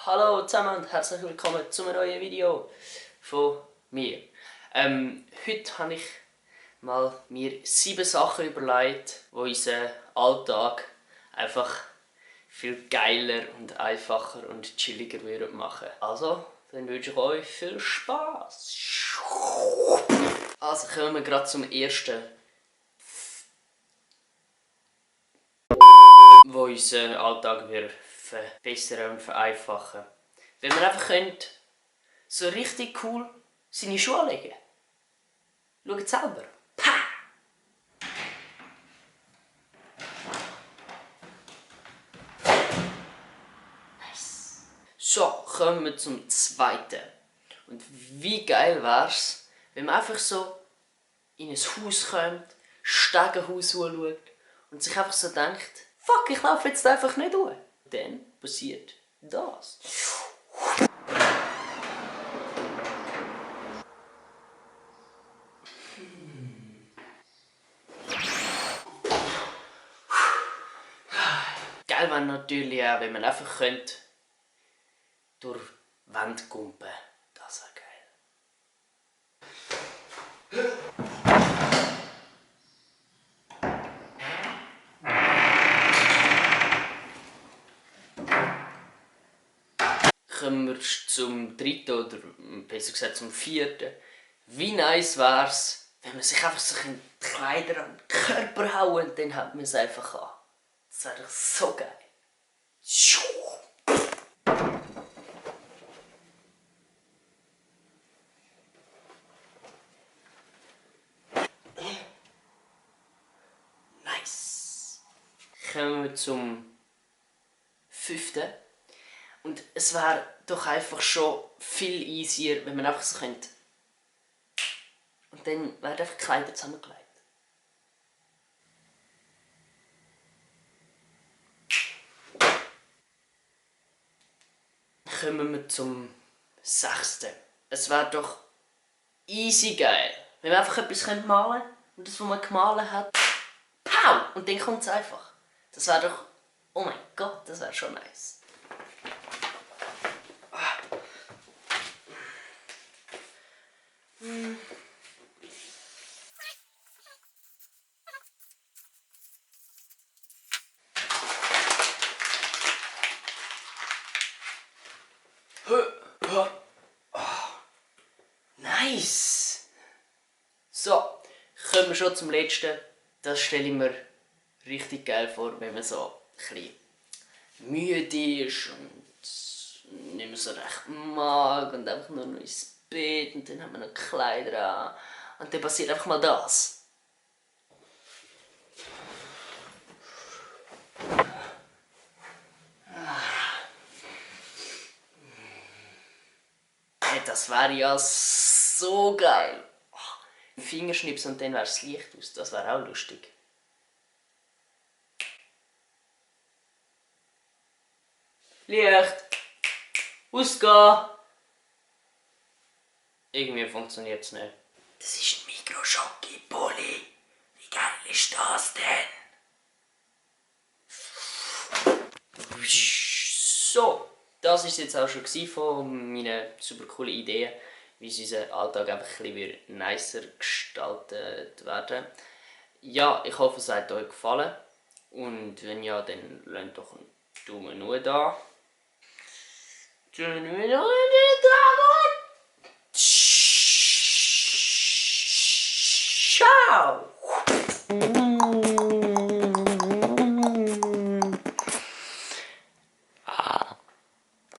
Hallo zusammen und herzlich willkommen zu einem neuen Video von mir. Heute habe ich mal mir 7 Sachen überlegt, die unseren Alltag einfach viel geiler und einfacher und chilliger machen. Also, dann wünsche ich euch viel Spaß. Also kommen wir gerade zum ersten, wo unseren Alltag verbessern und vereinfachen. Wenn man einfach so richtig cool seine Schuhe anlegen. Schaut selber. Pah! Nice. So, kommen wir zum zweiten. Und wie geil wär's, wenn man einfach so in ein Haus kommt, Stegenhaus anschaut und sich einfach so denkt, fuck, ich laufe jetzt einfach nicht durch. Dann passiert das. Geil wäre natürlich auch, wenn man einfach durch die Wand kumpen. Das wäre geil. Kommen wir zum dritten oder besser gesagt zum vierten. Wie nice wär's, wenn man sich einfach so die Kleider an den Körper hauen und dann hat man es einfach an. Das wäre doch so geil. Nice. Kommen wir zum fünften. Und es wäre doch einfach schon viel easier, wenn man einfach so könnte. Und dann werden einfach die Kleider zusammengelegt. Kommen wir zum sechsten. Es wäre doch easy geil, wenn man einfach etwas malen könnte und das, was man gemalt hat, pow! Und dann kommt es einfach. Das wäre doch, oh mein Gott, das wäre schon nice. Nice! So, kommen wir schon zum letzten. Das stelle ich mir richtig geil vor, wenn man so ein bisschen müde ist und nicht mehr so recht mag und einfach nur noch ins Bett und dann hat man noch Kleider an und dann passiert einfach mal das. Hey, das wäre ja so geil. Fingerschnips und dann wäre das Licht aus, das wäre auch lustig. Licht! Ausgehen! Irgendwie funktioniert es nicht. Das ist ein Mikroschocki-Pulli. Wie geil ist das denn? So, das war es jetzt auch schon von meinen super coolen Ideen, wie unser Alltag einfach ein bisschen nicer gestaltet werden. Ja, ich hoffe, es hat euch gefallen. Und wenn ja, dann lasst doch einen Daumen hoch da. Ciao!